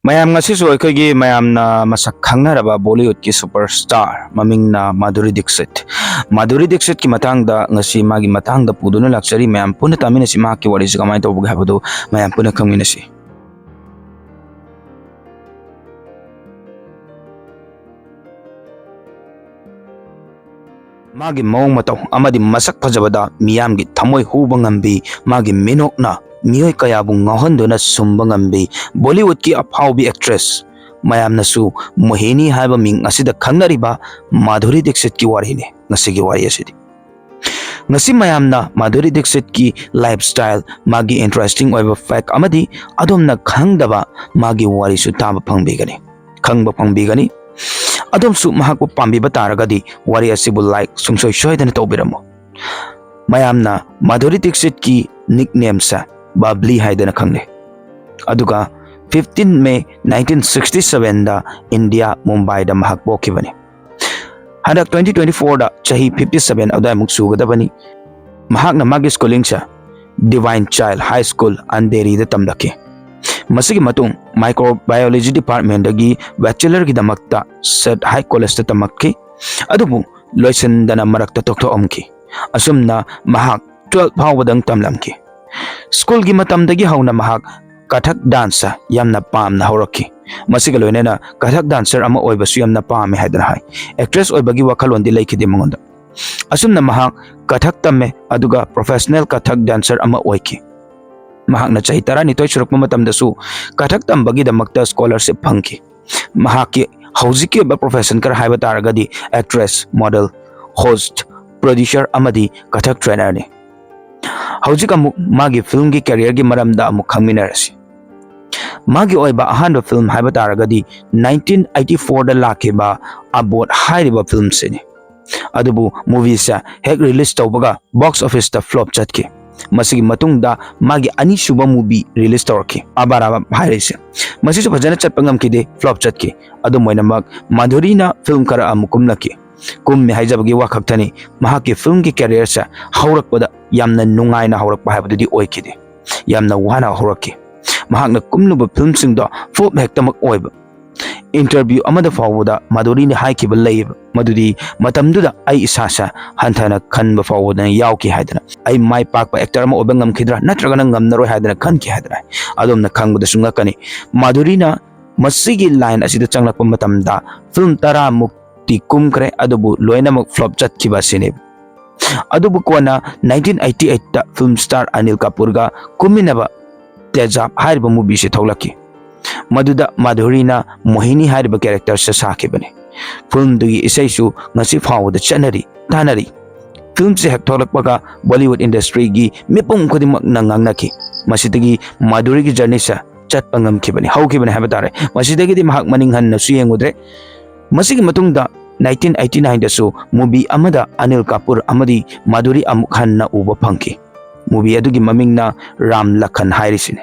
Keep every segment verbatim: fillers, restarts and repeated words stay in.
ꯃꯌꯥꯝ, ꯉꯁꯤꯁꯨ ꯑꯩꯈꯣꯏꯒꯤ ꯃꯌꯥꯝꯅ ꯃꯁꯛ ꯈꯪꯅꯔꯕ ꯕꯣꯂꯤꯋꯨꯗꯀꯤ ꯁꯨꯄꯔ ꯁ꯭ꯇꯥꯔ ꯃꯃꯤꯡꯅ ꯃꯥꯙꯨꯔꯤ ꯗꯤꯛꯁꯤꯠ, ꯃꯥꯙꯨꯔꯤ ꯗꯤꯛꯁꯤꯠꯀꯤ ꯃꯇꯥꯡꯗ ꯉꯁꯤ ꯃꯥꯒꯤ ꯃꯇꯥꯡꯗ ꯄꯨꯗꯨꯅ ꯂꯥꯛꯆꯔꯤ꯫ ꯃꯌꯥꯝ ꯄꯨꯟꯅ ꯇꯥꯃꯤꯟꯅꯁꯤ, ꯃꯍꯥꯛꯀꯤ ꯋꯥꯔꯤꯁꯤ ꯀꯃꯥꯏꯅ ꯇꯧꯕꯒꯦ ꯍꯥꯏꯕꯗꯨ ꯃꯌꯥꯝ ꯄꯨꯟꯅ ꯈꯪꯃꯤꯟꯅꯁꯤ꯫ ꯃꯥꯒꯤ ꯃꯑꯣꯡ ꯃꯇꯧ ꯑꯃꯗꯤ ꯃꯁꯛ ꯐꯖꯕꯗ ꯃꯤꯌꯥꯝꯒꯤ ꯊꯃꯣꯏ ꯍꯨꯕ ꯉꯝꯕꯤ, ꯃꯥꯒꯤ ꯃꯤꯅꯣꯛꯅ ꯃꯤꯑꯣꯏ ꯀꯌꯥꯕꯨ ꯉꯥꯎꯍꯟꯗꯨꯅ ꯁꯨꯝꯕ ꯉꯝꯕꯤ, ꯕꯣꯂꯤꯋꯨꯗꯀꯤ ꯑꯐꯥꯎꯕꯤ ꯑꯦꯛꯇ꯭ꯔꯦꯁ, ꯃꯌꯥꯝꯅꯁꯨ ꯃꯣꯍꯤꯅꯤ ꯍꯥꯏꯕ ꯃꯤꯡ ꯑꯁꯤꯗ ꯈꯪꯅꯔꯤꯕ ꯃꯥꯙꯨꯔꯤ ꯗꯤꯛꯁꯤꯠꯀꯤ ꯋꯥꯔꯤꯅꯤ ꯉꯁꯤꯒꯤ ꯋꯥꯔꯤ ꯑꯁꯤꯗꯤ꯫ ꯉꯁꯤ ꯃꯌꯥꯝꯅ ꯃꯥꯙꯨꯔꯤ ꯗꯤꯛꯁꯤꯠꯀꯤ ꯂꯥꯏꯐ ꯁ꯭ꯇꯥꯏꯜ, ꯃꯥꯒꯤ ꯏꯟꯇꯔꯦꯁꯇꯤꯡ ꯑꯣꯏꯕ ꯐꯦꯛ ꯑꯃꯗꯤ ꯑꯗꯣꯝꯅ ꯈꯪꯗꯕ ꯃꯥꯒꯤ ꯋꯥꯔꯤꯁꯨ ꯇꯥꯕ ꯐꯪꯕꯤꯒꯅꯤ, ꯈꯪꯕ ꯐꯪꯕꯤꯒꯅꯤ꯫ ꯑꯗꯣꯝꯁꯨ ꯃꯍꯥꯛꯄꯨ ꯄꯥꯝꯕꯤꯕ ꯇꯥꯔꯒꯗꯤ ꯋꯥꯔꯤ ꯑꯁꯤꯕꯨ ꯂꯥꯏꯛ ꯁꯨꯡꯁꯣꯏ ꯁꯣꯏꯗꯅ ꯇꯧꯕꯤꯔꯝꯃꯨ꯫ ꯃꯌꯥꯝꯅ ꯃꯥꯙꯨꯔꯤ ꯗꯤꯛꯁꯤꯠꯀꯤ ꯅꯤꯛꯅꯦꯝꯁꯦ ꯕꯕ꯭ꯂꯤ ꯍꯥꯏꯗꯅ ꯈꯪꯅꯩ꯫ ꯑꯗꯨꯒ fifteen May nineteen sixty sevenꯗ ꯏꯟꯗꯤꯌꯥ, ꯃꯨꯝꯕꯥꯏꯗ ꯃꯍꯥꯛ ꯄꯣꯛꯈꯤꯕꯅꯤ꯫ ꯍꯟꯗꯛ twenty twenty fourꯗ ꯆꯍꯤ fifty seven ꯑꯗꯨꯋꯥꯏꯃꯨꯛ ꯁꯨꯒꯗꯕꯅꯤ꯫ ꯃꯍꯥꯛꯅ ꯃꯥꯒꯤ ꯁ꯭ꯀꯨꯂꯤꯡꯁꯦ Divine Child High School, ꯑꯟꯙꯦꯔꯤꯗ ꯇꯝꯂꯛꯈꯤ꯫ ꯃꯁꯤꯒꯤ ꯃꯇꯨꯡ Microbiology Departmentꯗꯒꯤ ꯕꯦꯆꯦꯂꯔꯒꯤꯗꯃꯛꯇ ꯁꯦꯠ ꯍꯥꯏ ꯀꯣꯂꯦꯖꯇ ꯇꯝꯂꯛꯈꯤ꯫ ꯑꯗꯨꯕꯨ ꯂꯣꯏꯁꯤꯟꯗꯅ ꯃꯔꯛꯇ ꯇꯣꯛꯊꯣꯛꯂꯝꯈꯤ꯫ ꯑꯁꯨꯝꯅ ꯃꯍꯥꯛ twelve ꯐꯥꯎꯕꯗꯪ ꯇꯝꯂꯝꯈꯤ꯫ ꯁ꯭ꯀꯨꯜꯒꯤ ꯃꯇꯝꯗꯒꯤ ꯍꯧꯅ ꯃꯍꯥꯛ ꯀꯊꯛ ꯗꯥꯟꯁ ꯌꯥꯝꯅ ꯄꯥꯝꯅ ꯍꯧꯔꯛꯈꯤ꯫ ꯃꯁꯤꯒ ꯂꯣꯏꯅꯅ ꯀꯊꯛ ꯗꯥꯟꯁꯔ ꯑꯃ ꯑꯣꯏꯕꯁꯨ ꯌꯥꯝꯅ ꯄꯥꯝꯃꯦ ꯍꯥꯏꯗꯅ ꯍꯥꯏ꯫ ꯑꯦꯛꯇ꯭ꯔꯦꯁ ꯑꯣꯏꯕꯒꯤ ꯋꯥꯈꯜꯂꯣꯟꯗꯤ ꯂꯩꯈꯤꯗꯦ ꯃꯉꯣꯟꯗ꯫ ꯑꯁꯨꯝꯅ ꯃꯍꯥꯛ ꯀꯊꯛ ꯇꯝꯃꯦ, ꯑꯗꯨꯒ ꯄ꯭ꯔꯣꯐꯦꯁꯅꯦꯜ ꯀꯊꯛ ꯗꯥꯟꯁꯔ ꯑꯃ ꯑꯣꯏꯈꯤ꯫ ꯃꯍꯥꯛꯅ ꯆꯍꯤ ꯇꯔꯥꯅꯤꯊꯣꯏ ꯁꯨꯔꯛꯄ ꯃꯇꯝꯗꯁꯨ ꯀꯊꯛ ꯇꯝꯕꯒꯤꯗꯃꯛꯇ ꯁ꯭ꯀꯣꯂꯔꯁꯤꯞ ꯐꯪꯈꯤ꯫ ꯃꯍꯥꯛꯀꯤ ꯍꯧꯖꯤꯛꯀꯤ ꯑꯣꯏꯕ ꯄ꯭ꯔꯣꯐꯦꯁꯟ ꯈꯔ ꯍꯥꯏꯕ ꯇꯥꯔꯒꯗꯤ ꯑꯦꯛꯇ꯭ꯔꯦꯁ, ꯃꯣꯗꯦꯜ, ꯍꯣꯁ꯭ꯠ, ꯄ꯭ꯔꯣꯗ꯭ꯌꯨꯁꯔ ꯑꯃꯗꯤ ꯀꯊꯛ ꯇ꯭ꯔꯦꯅꯔꯅꯤ꯫ ꯍꯧꯖꯤꯛ ꯑꯃꯨꯛ ꯃꯥꯒꯤ ꯐꯤꯜꯝꯒꯤ ꯀꯦꯔꯤꯌꯔꯒꯤ ꯃꯔꯝꯗ ꯑꯃꯨꯛ ꯈꯪꯃꯤꯟꯅꯔꯁꯤ꯫ ꯃꯥꯒꯤ ꯑꯣꯏꯕ ꯑꯍꯥꯟꯕ ꯐꯤꯜꯝ ꯍꯥꯏꯕ ꯇꯥꯔꯒꯗꯤ nineteen eighty fourꯗ ꯂꯥꯛꯈꯤꯕ ꯑꯕꯣꯙ ꯍꯥꯏꯔꯤꯕ ꯐꯤꯜꯝꯁꯤꯅꯤ꯫ ꯑꯗꯨꯕꯨ ꯃꯨꯚꯤꯁꯦ ꯍꯦꯛ ꯔꯤꯂꯤꯁ ꯇꯧꯕꯒ ꯕꯣꯛꯁ ꯑꯣꯐꯤꯁꯇ ꯐ꯭ꯂꯣꯞ ꯆꯠꯈꯤ꯫ ꯃꯁꯤꯒꯤ ꯃꯇꯨꯡꯗ ꯃꯥꯒꯤ ꯑꯅꯤꯁꯨꯕ ꯃꯨꯚꯤ ꯔꯤꯂꯤꯁ ꯇꯧꯔꯛꯈꯤ, ꯑꯕꯥꯔꯥꯕꯥ ꯍꯥꯏꯔꯤꯁꯦ꯫ ꯃꯁꯤꯁꯨ ꯐꯖꯅ ꯆꯠꯄ ꯉꯝꯈꯤꯗꯦ, ꯐ꯭ꯂꯣꯞ ꯆꯠꯈꯤ꯫ ꯑꯗꯨꯝ ꯑꯣꯏꯅꯃꯛ ꯃꯥꯙꯨꯔꯤꯅ ꯐꯤꯜꯝ ꯈꯔ ꯑꯃꯨꯛ ꯀꯨꯝꯂꯛꯈꯤ꯫ ꯀꯨꯝꯃꯤ ꯍꯥꯏꯖꯕꯒꯤ ꯋꯥ ꯈꯛꯇꯅꯤ, ꯃꯍꯥꯛꯀꯤ ꯐꯤꯜꯝꯒꯤ ꯀꯦꯔꯤꯌꯔꯁꯦ ꯍꯧꯔꯛꯄꯗ ꯌꯥꯝꯅ ꯅꯨꯡꯉꯥꯏꯅ ꯍꯧꯔꯛꯄ ꯍꯥꯏꯕꯗꯨꯗꯤ ꯑꯣꯏꯈꯤꯗꯦ꯫ ꯌꯥꯝꯅ ꯋꯥꯅ ꯍꯧꯔꯛꯈꯤ꯫ ꯃꯍꯥꯛꯅ ꯀꯨꯝꯂꯨꯕ ꯐꯤꯂꯝꯁꯤꯡꯗꯣ ꯐ꯭ꯂꯣꯞ ꯍꯦꯛꯇꯃꯛ ꯑꯣꯏꯕ꯫ ꯏꯟꯇꯔꯚ꯭ꯌꯨ ꯑꯃꯗ ꯐꯥꯎꯕꯗ ꯃꯥꯙꯨꯔꯤꯅ ꯍꯥꯏꯈꯤꯕ ꯂꯩꯌꯦꯕ, ꯃꯗꯨꯗꯤ, "ꯃꯇꯝꯗꯨꯗ ꯑꯩ ꯏꯁꯥꯁꯦ ꯍꯟꯊꯅ ꯈꯟꯕ ꯐꯥꯎꯕꯗ ꯌꯥꯎꯈꯤ" ꯍꯥꯏꯗꯅ꯫ "ꯑꯩ ꯃꯥꯏ ꯄꯥꯛꯄ ꯑꯦꯛꯇꯔ ꯑꯃ ꯑꯣꯏꯕ ꯉꯝꯈꯤꯗ꯭ꯔꯥ, ꯅꯠꯇ꯭ꯔꯒꯅ ꯉꯝꯅꯔꯣꯏ ꯍꯥꯏꯗꯅ ꯈꯟꯈꯤ" ꯍꯥꯏꯗꯅ꯫ ꯑꯗꯣꯝꯅ ꯈꯪꯕꯗꯁꯨ ꯉꯛꯀꯅꯤ, ꯃꯥꯙꯨꯔꯤꯅ ꯃꯁꯤꯒꯤ ꯂꯥꯏꯟ ꯑꯁꯤꯗ ꯆꯪꯂꯛꯄ ꯃꯇꯝꯗ ꯐꯤꯂꯝ ꯇꯔꯥꯃꯨꯛꯇꯤ ꯀꯨꯝꯈ꯭ꯔꯦ, ꯑꯗꯨꯕꯨ ꯂꯣꯏꯅꯃꯛ ꯐ꯭ꯂꯣꯞ ꯆꯠꯈꯤꯕ ꯑꯁꯤꯅꯤ꯫ ꯑꯗꯨꯕꯨ ꯀꯣꯟꯅ ꯅꯥꯏꯟꯇꯤꯟ ꯑꯩꯠꯇꯤ ꯑꯩꯠꯇ ꯐꯤꯂꯝ ꯁ꯭ꯇꯥꯔ ꯑꯅꯤꯜ ꯀꯥꯄꯨꯔꯒ ꯀꯨꯝꯃꯤꯟꯅꯕ ꯇꯦꯖꯥꯕ ꯍꯥꯏꯔꯤꯕ ꯃꯨꯚꯤꯁꯤ ꯊꯣꯛꯂꯛꯈꯤ꯫ ꯃꯗꯨꯗ ꯃꯥꯙꯨꯔꯤꯅ ꯃꯣꯍꯤꯅꯤ ꯍꯥꯏꯔꯤꯕ ꯀꯦꯔꯦꯛꯇꯔꯁꯦ ꯁꯥꯈꯤꯕꯅꯤ꯫ ꯐꯤꯂꯝꯗꯨꯒꯤ ꯏꯁꯩꯁꯨ ꯉꯁꯤ ꯐꯥꯎꯕꯗ ꯆꯠꯅꯔꯤ, ꯇꯥꯅꯔꯤ꯫ ꯐꯤꯂꯝꯁꯦ ꯍꯦꯛ ꯊꯣꯛꯂꯛꯄꯒ ꯕꯣꯂꯤꯋꯨꯗ ꯏꯟꯗꯁꯇ꯭ꯔꯤꯒꯤ ꯃꯤꯄꯨꯝ ꯈꯨꯗꯤꯡꯃꯛꯅ ꯉꯥꯡꯅꯈꯤ꯫ ꯃꯁꯤꯗꯒꯤ ꯃꯥꯙꯨꯔꯤꯒꯤ ꯖꯔꯅꯤꯁꯦ ꯆꯠꯄ ꯉꯝꯈꯤꯕꯅꯤ, ꯍꯧꯈꯤꯕꯅꯤ ꯍꯥꯏꯕ ꯇꯥꯔꯦ꯫ ꯃꯁꯤꯗꯒꯤꯗꯤ ꯃꯍꯥꯛ ꯃꯅꯤꯡ ꯍꯟꯅꯁꯨ ꯌꯦꯡꯉꯨꯗ꯭ꯔꯦ꯫ ꯃꯁꯤꯒꯤ ꯃꯇꯨꯡꯗ ꯅꯥꯏꯟꯇꯤꯟ ꯑꯩꯠꯇꯤ ꯅꯥꯏꯟꯗꯁꯨ ꯃꯨꯚꯤ ꯑꯃꯗ ꯑꯅꯤꯜ ꯀꯥꯄꯨꯔ ꯑꯃꯗꯤ ꯃꯥꯙꯨꯔꯤ ꯑꯃꯨꯛ ꯍꯟꯅ ꯎꯕ ꯐꯪꯈꯤ꯫ ꯃꯨꯚꯤ ꯑꯗꯨꯒꯤ ꯃꯃꯤꯡꯅ ꯔꯥꯝ ꯂꯈꯟ ꯍꯥꯏꯔꯤꯁꯤꯅꯤ꯫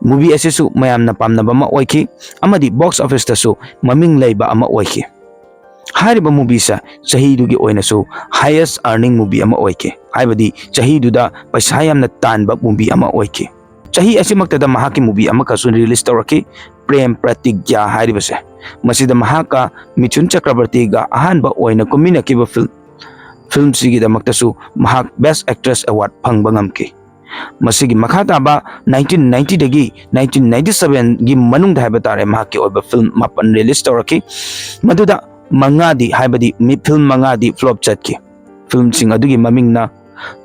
ꯃꯨꯚꯤ ꯑꯁꯤꯁꯨ ꯃꯌꯥꯝꯅ ꯄꯥꯝꯅꯕ ꯑꯃ ꯑꯣꯏꯈꯤ ꯑꯃꯗꯤ ꯕꯣꯛꯁ ꯑꯣꯐꯤꯁꯇꯁꯨ ꯃꯃꯤꯡ ꯂꯩꯕ ꯑꯃ ꯑꯣꯏꯈꯤ꯫ ꯍꯥꯏꯔꯤꯕ ꯃꯨꯚꯤꯁꯦ ꯆꯍꯤꯗꯨꯒꯤ ꯑꯣꯏꯅꯁꯨ highest earning movie ꯑꯃ ꯑꯣꯏꯈꯤ, ꯍꯥꯏꯕꯗꯤ ꯆꯍꯤꯗꯨꯗ ꯄꯩꯁꯥ ꯌꯥꯝꯅ ꯇꯥꯟꯕ ꯃꯨꯚꯤ ꯑꯃ ꯑꯣꯏꯈꯤ꯫ ꯆꯍꯤ ꯑꯁꯤꯃꯛꯇꯗ ꯃꯍꯥꯛꯀꯤ ꯃꯨꯚꯤ ꯑꯃꯈꯛꯁꯨ ꯔꯤꯂꯤꯁ ꯇꯧꯔꯛꯈꯤ, ꯄ꯭ꯔꯦꯝ ꯄ꯭ꯔꯇꯤꯒ꯭ꯌꯥ ꯍꯥꯏꯔꯤꯕꯁꯦ꯫ ꯃꯁꯤꯗ ꯃꯍꯥꯛꯀ ꯃꯤꯊꯨꯟ ꯆꯀ꯭ꯔꯕꯔꯇꯤꯒ ꯑꯍꯥꯟꯕ ꯑꯣꯏꯅ ꯀꯨꯝꯃꯤꯟꯅꯈꯤꯕ ꯐꯤꯜꯝ, ꯐꯤꯜꯝꯁꯤꯒꯤꯗꯃꯛꯇꯁꯨ ꯃꯍꯥꯛ Best Actress Award ꯐꯪꯕ ꯉꯝꯈꯤ꯫ ꯃꯁꯤꯒꯤ ꯃꯈꯥ ꯇꯥꯕ ꯅꯥꯏꯟꯇꯤꯟ ꯅꯥꯏꯟꯇꯤꯗꯒꯤ ꯅꯥꯏꯟꯇꯤꯟ ꯅꯥꯏꯟꯇꯤ ꯁꯚꯦꯟꯒꯤ ꯃꯅꯨꯡꯗ ꯍꯥꯏꯕ ꯇꯥꯔꯦ, ꯃꯍꯥꯛꯀꯤ ꯑꯣꯏꯕ ꯐꯤꯜꯝ ꯃꯥꯄꯟ ꯔꯤꯂꯤꯁ ꯇꯧꯔꯛꯈꯤ꯫ ꯃꯗꯨꯗ ꯃꯉꯥꯗꯤ, ꯍꯥꯏꯕꯗꯤ ꯃꯤ ꯐꯤꯜꯝ ꯃꯉꯥꯗꯤ ꯐ꯭ꯂꯣꯞ ꯆꯠꯈꯤ꯫ ꯐꯤꯜꯝꯁꯤꯡ ꯑꯗꯨꯒꯤ ꯃꯃꯤꯡꯅ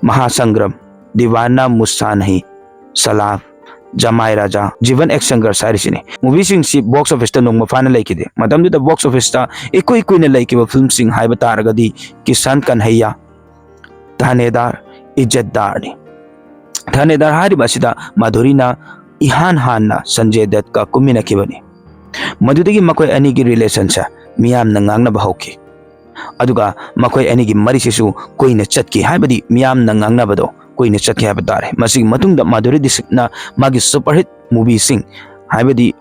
ꯃꯍꯥꯁꯪꯒ꯭ꯔꯝ, ꯗꯤꯋꯥꯅꯥ ꯃꯨꯁꯥꯅꯍꯤ, ꯁꯂꯥꯐ, ꯖꯃꯥꯏ ꯔꯥꯖꯥ, ꯖꯤꯕꯟ ꯑꯦꯛ ꯁꯪꯒꯔꯁ ꯍꯥꯏꯔꯤꯁꯤꯅꯤ꯫ ꯃꯨꯚꯤꯁꯤꯡꯁꯤ ꯕꯣꯛꯁ ꯑꯣꯐꯤꯁꯇ ꯅꯣꯡꯃ ꯐꯥꯅ ꯂꯩꯈꯤꯗꯦ꯫ ꯃꯇꯝꯗꯨꯗ ꯕꯣꯛꯁ ꯑꯣꯐꯤꯁꯇ ꯏꯀꯨꯏ ꯀꯨꯏꯅ ꯂꯩꯈꯤꯕ ꯐꯤꯜꯝꯁꯤꯡ ꯍꯥꯏꯕ ꯇꯥꯔꯒꯗꯤ ꯀꯤꯁꯥꯟ ꯀꯟꯍꯩꯌꯥ, ꯊꯥꯅꯦꯗꯥꯔ, ꯏꯖꯠꯗꯥꯔꯅꯤ꯫ ꯊꯥꯅꯦꯗꯥꯔ ꯍꯥꯏꯔꯤꯕ ꯑꯁꯤꯗ ꯃꯥꯙꯨꯔꯤꯅ ꯏꯍꯥꯟ ꯍꯥꯟꯅ ꯁꯟꯖꯦ ꯗꯠꯀ ꯀꯨꯝꯃꯤꯟꯅꯈꯤꯕꯅꯤ꯫ ꯃꯗꯨꯗꯒꯤ ꯃꯈꯣꯏ ꯑꯅꯤꯒꯤ ꯔꯤꯂꯦꯁꯟꯁꯦ ꯃꯤꯌꯥꯝꯅ ꯉꯥꯡꯅꯕ ꯍꯧꯈꯤ꯫ ꯑꯗꯨꯒ ꯃꯈꯣꯏ ꯑꯅꯤꯒꯤ ꯃꯔꯤꯁꯤꯁꯨ ꯀꯨꯏꯅ ꯆꯠꯈꯤ, ꯍꯥꯏꯕꯗꯤ ꯃꯤꯌꯥꯝꯅ ꯉꯥꯡꯅꯕꯗꯣ ꯀꯨꯏꯅ ꯆꯠꯈꯤ ꯍꯥꯏꯕ ꯇꯥꯔꯦ꯫ ꯃꯁꯤꯒꯤ ꯃꯇꯨꯡꯗ ꯃꯥꯙꯨꯔꯤ ꯗꯤꯛꯁꯤꯠꯅ ꯃꯥꯒꯤ ꯁꯨꯄꯔꯍꯤꯠ ꯃꯨꯚꯤꯁꯤꯡ, ꯍꯥꯏꯕꯗꯤ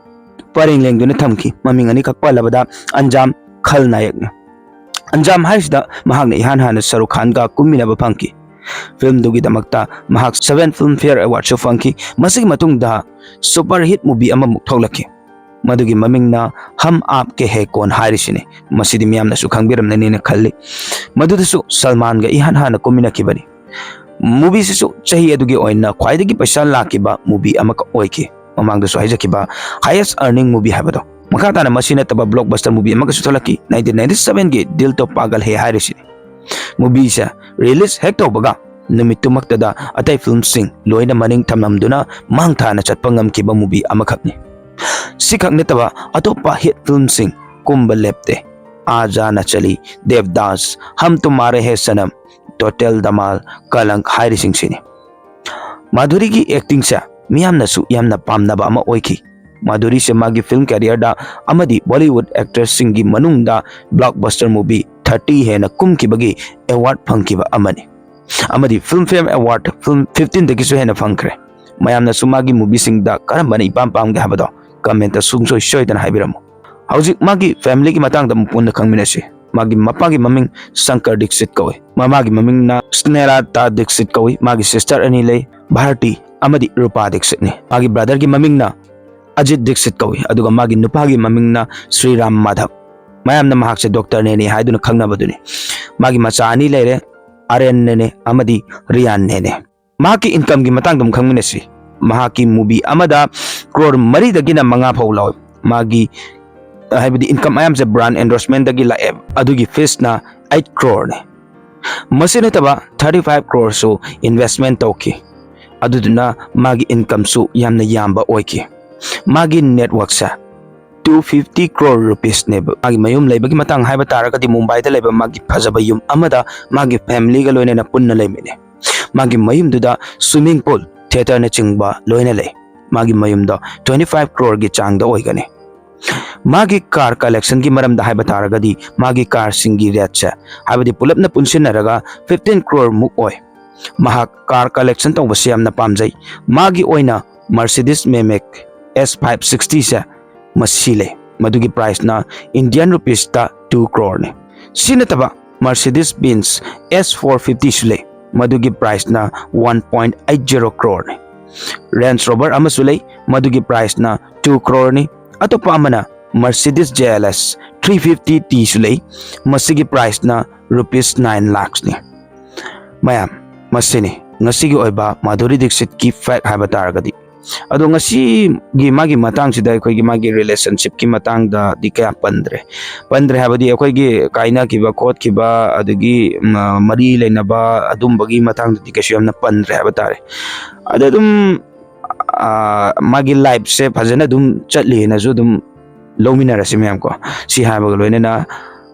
ꯄꯔꯦꯡ ꯂꯦꯡꯗꯨꯅ ꯊꯝꯈꯤ꯫ ꯃꯃꯤꯡ ꯑꯅꯤꯈꯛ ꯄꯜꯂꯕꯗ ꯑꯟꯖꯥꯝ, ꯈꯜꯅꯥꯌꯛꯅꯤ꯫ ꯑꯟꯖꯥꯝ ꯍꯥꯏꯁꯤꯗ ꯃꯍꯥꯛꯅ ꯏꯍꯥꯟ ꯍꯥꯟꯅ ꯁꯔꯨꯈ ꯈꯥꯟꯒ ꯀꯨꯝꯃꯤꯟꯅꯕ ꯐꯪꯈꯤ꯫ Filmꯗꯨꯒꯤꯗꯃꯛꯇ ꯃꯍꯥꯛ seven Filmfare Awardꯁꯨ ꯐꯪꯈꯤ꯫ ꯃꯁꯤꯒꯤ ꯃꯇꯨꯡꯗ super hit movie ꯑꯃꯃꯨꯛ ꯊꯣꯛꯂꯛꯈꯤ, ꯃꯗꯨꯒꯤ ꯃꯃꯤꯡꯅ Hum Aapke Hain Kaun ꯍꯥꯏꯔꯤꯁꯤꯅꯤ꯫ ꯃꯁꯤꯗꯤ ꯃꯤꯌꯥꯝꯅꯁꯨ ꯈꯪꯕꯤꯔꯝꯂꯅꯤꯅ ꯈꯜꯂꯤ꯫ ꯃꯗꯨꯗꯁꯨ ꯁꯜꯃꯥꯟꯒ ꯏꯍꯥꯟ ꯍꯥꯟꯅ ꯀꯨꯝꯃꯤꯟꯅꯈꯤꯕꯅꯤ꯫ Movieꯁꯤꯁꯨ ꯆꯍꯤ ꯑꯗꯨꯒꯤ ꯑꯣꯏꯅ ꯈ꯭ꯋꯥꯏꯗꯒꯤ ꯄꯩꯁꯥ ꯂꯥꯛꯈꯤꯕ movie ꯑꯃꯈꯛ ꯑꯣꯏꯈꯤ꯫ ꯃꯃꯥꯡꯗꯁꯨ ꯍꯥꯏꯖꯈꯤꯕ highest earning movie ꯍꯥꯏꯕꯗꯣ꯫ ꯃꯈꯥ ꯇꯥꯅ ꯃꯁꯤ ꯅꯠꯇꯕ blockbuster movie ꯑꯃꯒꯁꯨ ꯊꯣꯛꯂꯛꯈꯤ, nineteen ninety sevenꯒꯤ Dil To Pagal Hai ꯍꯥꯏꯔꯤꯁꯤꯅꯤ꯫ Movieꯁꯦ release ꯍꯦꯛ ꯇꯧꯕꯒ ꯅꯨꯃꯤꯠꯇꯨꯃꯛꯇꯗ ꯑꯇꯩ filmꯁꯤꯡ ꯂꯣꯏꯅ ꯃꯅꯤꯡ ꯊꯝꯂꯝꯗꯨꯅ ꯃꯥꯡ ꯊꯥꯅ ꯆꯠꯄ ꯉꯝꯈꯤꯕ movie ꯑꯃꯈꯛꯅꯤ꯫ ꯁꯤꯈꯛ ꯅꯠꯇꯕ ꯑꯇꯣꯞꯄ hit filmꯁꯤꯡ ꯀꯨꯝꯕ ꯂꯦꯞꯇꯦ꯫ Aa Jaan Na Chali, Devdas, Hum Tumhaare Hain Sanam, Total Dhamaal, Kalank ꯍꯥꯏꯔꯤꯁꯤꯡꯁꯤꯅꯤ꯫ ꯃꯥꯙꯨꯔꯤꯒꯤ actingꯁꯦ ꯃꯤꯌꯥꯝꯅꯁꯨ ꯌꯥꯝꯅ ꯄꯥꯝꯅꯕ ꯑꯃ ꯑꯣꯏꯈꯤ꯫ ꯃꯥꯙꯨꯔꯤꯁꯦ ꯃꯥꯒꯤ film careerꯗ ꯑꯃꯗꯤ Bollywood actressꯁꯤꯡꯒꯤ ꯃꯅꯨꯡꯗ blockbuster movie thirty ꯍꯦꯟꯅ ꯀꯨꯝꯈꯤꯕꯒꯤ award ꯐꯪꯈꯤꯕ ꯑꯃꯅꯤ꯫ ꯑꯃꯗꯤ Filmfare Award film fifteenꯗꯒꯤꯁꯨ ꯍꯦꯟꯅ ꯐꯪꯈ꯭ꯔꯦ꯫ ꯃꯌꯥꯝꯅꯁꯨ ꯃꯥꯒꯤ movieꯁꯤꯡꯗ ꯀꯔꯝꯕꯅ ꯏꯄꯥꯝ ꯄꯥꯝꯒꯦ ꯍꯥꯏꯕꯗꯣ commentꯇ ꯁꯨꯡꯁꯣꯏ ꯁꯣꯏꯗꯅ ꯍꯥꯏꯕꯤꯔꯝꯃꯨ꯫ ꯍꯧꯖꯤꯛ ꯃꯥꯒꯤ familyꯒꯤ ꯃꯇꯥꯡꯗ ꯑꯃꯨꯛ ꯄꯨꯟꯅ ꯈꯪꯃꯤꯟꯅꯁꯤ꯫ ꯃꯥꯒꯤ ꯃꯄꯥꯒꯤ ꯃꯃꯤꯡ ꯁꯪꯀꯔ ꯗꯤꯛꯁꯤꯠ ꯀꯧꯏ꯫ ꯃꯃꯥꯒꯤ ꯃꯃꯤꯡꯅ ꯁ꯭ꯅꯦꯂꯥꯇꯥ ꯗꯤꯛꯁꯤꯠ ꯀꯧꯏ꯫ ꯃꯥꯒꯤ sister ꯑꯅꯤ ꯂꯩ, ꯚꯥꯔꯇꯤ ꯑꯃꯗꯤ ꯔꯨꯄꯥ ꯗꯤꯛꯁꯤꯠꯅꯤ꯫ ꯃꯥꯒꯤ brotherꯒꯤ ꯃꯃꯤꯡꯅ ꯑꯖꯤꯠ ꯗꯤꯛꯁꯤꯠ ꯀꯧꯏ, ꯑꯗꯨꯒ ꯃꯥꯒꯤ ꯅꯨꯄꯥꯒꯤ ꯃꯃꯤꯡꯅ ꯁ꯭ꯔꯤꯔꯥꯝ ꯃꯥꯙꯕ꯫ ꯃꯌꯥꯝꯅ ꯃꯍꯥꯛꯁꯦ Doctor ꯅꯦꯅꯦ ꯍꯥꯏꯗꯨꯅ ꯈꯪꯅꯕꯗꯨꯅꯤ꯫ ꯃꯥꯒꯤ ꯃꯆꯥ ꯑꯅꯤ ꯂꯩꯔꯦ, ꯑꯔꯦꯟ ꯅꯦꯅꯦ ꯑꯃꯗꯤ ꯔꯤꯌꯥꯟ ꯅꯦꯅꯦ꯫ ꯃꯍꯥꯛꯀꯤ incomeꯒꯤ ꯃꯇꯥꯡꯗ ꯑꯃꯨꯛ ꯈꯪꯃꯤꯟꯅꯁꯤ꯫ ꯃꯍꯥꯛꯀꯤ movie ꯑꯃꯗ crore ꯃꯔꯤꯗꯒꯤꯅ ꯃꯉꯥ ꯐꯥꯎ ꯂꯧꯏ꯫ ꯃꯥꯒꯤ, ꯍꯥꯏꯕꯗꯤ, income ꯃꯌꯥꯝꯁꯦ brand endorsementꯗꯒꯤ ꯂꯥꯛꯑꯦ꯫ ꯑꯗꯨꯒꯤ feesꯅ eight croreꯅꯤ꯫ ꯃꯁꯤ ꯅꯠꯇꯕ thirty five croreꯁꯨ investment ꯇꯧꯈꯤ꯫ ꯑꯗꯨꯗꯨꯅ ꯃꯥꯒꯤ incomeꯁꯨ ꯌꯥꯝꯅ ꯌꯥꯝꯕ ꯑꯣꯏꯈꯤ꯫ ꯃꯥꯒꯤ net worthꯁꯦ two fifty crore rupeesꯅꯦꯕ꯫ ꯃꯥꯒꯤ ꯃꯌꯨꯝ ꯂꯩꯕꯒꯤ ꯃꯇꯥꯡ ꯍꯥꯏꯕ ꯇꯥꯔꯒꯗꯤ ꯃꯨꯝꯕꯥꯏꯗ ꯂꯩꯕ ꯃꯥꯒꯤ ꯐꯖꯕ ꯌꯨꯝ ꯑꯃꯗ ꯃꯥꯒꯤ familyꯒ ꯂꯣꯏꯅꯅ ꯄꯨꯟꯅ ꯂꯩꯃꯤꯟꯅꯩ꯫ ꯃꯥꯒꯤ ꯃꯌꯨꯝꯗꯨꯗ swimming pool, theatreꯅꯆꯤꯡꯕ ꯂꯣꯏꯅ ꯂꯩ꯫ ꯃꯥꯒꯤ ꯃꯌꯨꯝꯗꯣ twenty five croreꯒꯤ ꯆꯥꯡꯗ ꯑꯣꯏꯒꯅꯤ꯫ ꯃꯥꯒꯤ car collectionꯒꯤ ꯃꯔꯝꯗ ꯍꯥꯏꯕ ꯇꯥꯔꯒꯗꯤ ꯃꯥꯒꯤ carꯁꯤꯡꯒꯤ rateꯁꯦ, ꯍꯥꯏꯕꯗꯤ ꯄꯨꯂꯞꯅ ꯄꯨꯟꯁꯤꯟꯅꯔꯒ fifteen croreꯃꯨꯛ ꯑꯣꯏ꯫ ꯃꯍꯥꯛ car collection ꯇꯧꯕꯁꯤ ꯌꯥꯝꯅ ꯄꯥꯝꯖꯩ꯫ ꯃꯥꯒꯤ ꯑꯣꯏꯅ Mercedes Maybach S five sixtyꯁꯦ ꯃꯁꯤ ꯂꯩ꯫ ꯃꯗꯨꯒꯤ priceꯅ Indian rupeesꯇ two croreꯅꯤ꯫ ꯁꯤ ꯅꯠꯇꯕ Mercedes Benz S four fiftyꯁꯨ ꯂꯩ꯫ ꯃꯗꯨꯒꯤ priceꯅ one point eight zero crore ꯅꯤ꯫ Range Rover ꯑꯃꯁꯨ ꯂꯩ, ꯃꯗꯨꯒꯤ priceꯅ two crore ꯅꯤ꯫ ꯑꯇꯣꯞꯄ ꯑꯃꯅ Mercedes G L S three fifty T ꯁꯨ ꯂꯩ, ꯃꯁꯤꯒꯤ priceꯅ rupees nine lakhs ꯅꯤ꯫ ꯃꯌꯥꯝ, ꯃꯁꯤꯅꯤ ꯉꯁꯤꯒꯤ ꯑꯣꯏꯕ ꯃꯥꯙꯨꯔꯤ ꯗꯤꯛꯁꯤꯠꯀꯤ fact ꯍꯥꯏꯕ ꯇꯥꯔꯒꯗꯤ꯫ ꯑꯗꯣ ꯉꯁꯤꯒꯤ ꯃꯥꯒꯤ ꯃꯇꯥꯡꯁꯤꯗ ꯑꯩꯈꯣꯏꯒꯤ ꯃꯥꯒꯤ relationshipꯀꯤ ꯃꯇꯥꯡꯗꯗꯤ ꯀꯌꯥ ꯄꯟꯗ꯭ꯔꯦ꯫ ꯄꯟꯗ꯭ꯔꯦ ꯍꯥꯏꯕꯗꯤ ꯑꯩꯈꯣꯏꯒꯤ ꯀꯥꯏꯅꯈꯤꯕ ꯈꯣꯠꯈꯤꯕ, ꯑꯗꯒꯤ, ꯎꯝ, ꯃꯔꯤ ꯂꯩꯅꯕ ꯑꯗꯨꯝꯕꯒꯤ ꯃꯇꯥꯡꯗꯗꯤ ꯀꯩꯁꯨ ꯌꯥꯝꯅ ꯄꯟꯗ꯭ꯔꯦ ꯍꯥꯏꯕ ꯇꯥꯔꯦ꯫ ꯑꯗ ꯑꯗꯨꯝ, ꯑꯥ, ꯃꯥꯒꯤ lifeꯁꯦ ꯐꯖꯅ ꯑꯗꯨꯝ ꯆꯠꯂꯤꯅꯁꯨ ꯑꯗꯨꯝ ꯂꯧꯃꯤꯟꯅꯔꯁꯤ ꯃꯌꯥꯝ ꯀꯣ꯫ ꯁꯤ ꯍꯥꯏꯕꯒ ꯂꯣꯏꯅꯅ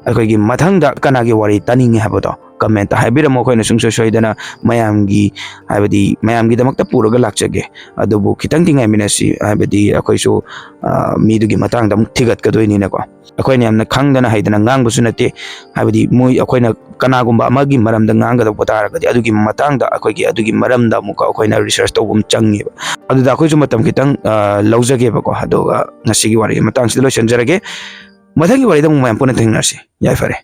ꯑꯩꯈꯣꯏꯒꯤ ꯃꯊꯪꯗ ꯀꯅꯥꯒꯤ ꯋꯥꯔꯤ ꯇꯥꯅꯤꯡꯉꯤ ꯍꯥꯏꯕꯗꯣ comment ꯍꯥꯏꯕꯤꯔꯝꯃꯣ, ꯑꯩꯈꯣꯏꯅ ꯁꯨꯡꯁꯣꯏ ꯁꯣꯏꯗꯅ ꯃꯌꯥꯝꯒꯤ, ꯍꯥꯏꯕꯗꯤ ꯃꯌꯥꯝꯒꯤꯗꯃꯛꯇ ꯄꯨꯔꯒ ꯂꯥꯛꯆꯒꯦ꯫ ꯑꯗꯨꯕꯨ ꯈꯤꯇꯪꯗꯤ ꯉꯥꯏꯃꯤꯟꯅꯁꯤ, ꯍꯥꯏꯕꯗꯤ ꯑꯩꯈꯣꯏꯁꯨ, ꯑꯥ, ꯃꯤꯗꯨꯒꯤ ꯃꯇꯥꯡꯗ ꯑꯃꯨꯛ ꯊꯤꯒꯠꯀꯗꯣꯏꯅꯤꯅꯀꯣ꯫ ꯑꯩꯈꯣꯏꯅ ꯌꯥꯝꯅ ꯈꯪꯗꯅ ꯍꯩꯗꯅ ꯉꯥꯡꯕꯁꯨ ꯅꯠꯇꯦ, ꯍꯥꯏꯕꯗꯤ ꯃꯣꯏ, ꯑꯩꯈꯣꯏꯅ ꯀꯅꯥꯒꯨꯝꯕ ꯑꯃꯒꯤ ꯃꯔꯝꯗ ꯉꯥꯡꯒꯗꯧꯕ ꯇꯥꯔꯒꯗꯤ ꯑꯗꯨꯒꯤ ꯃꯇꯥꯡꯗ ꯑꯩꯈꯣꯏꯒꯤ, ꯑꯗꯨꯒꯤ ꯃꯔꯝꯗ ꯑꯃꯨꯛꯀ ꯑꯩꯈꯣꯏꯅ research ꯇꯧꯕ ꯑꯃ ꯆꯪꯉꯦꯕ꯫ ꯑꯗꯨꯗ ꯑꯩꯈꯣꯏꯁꯨ ꯃꯇꯝ ꯈꯤꯇꯪ, ꯑꯥ, ꯂꯧꯖꯒꯦꯕꯀꯣ꯫ ꯑꯗꯨꯒ ꯉꯁꯤꯒꯤ ꯋꯥꯔꯤ ꯃꯇꯥꯡꯁꯤꯗ ꯂꯣꯏꯁꯤꯟꯖꯔꯒꯦ꯫ ꯃꯊꯪꯒꯤ ꯋꯥꯔꯤꯗ ꯑꯃꯨꯛ ꯃꯌꯥꯝ ꯄꯨꯟꯅ ꯊꯦꯡꯅꯔꯁꯤ꯫ ꯌꯥꯏꯐꯔꯦ꯫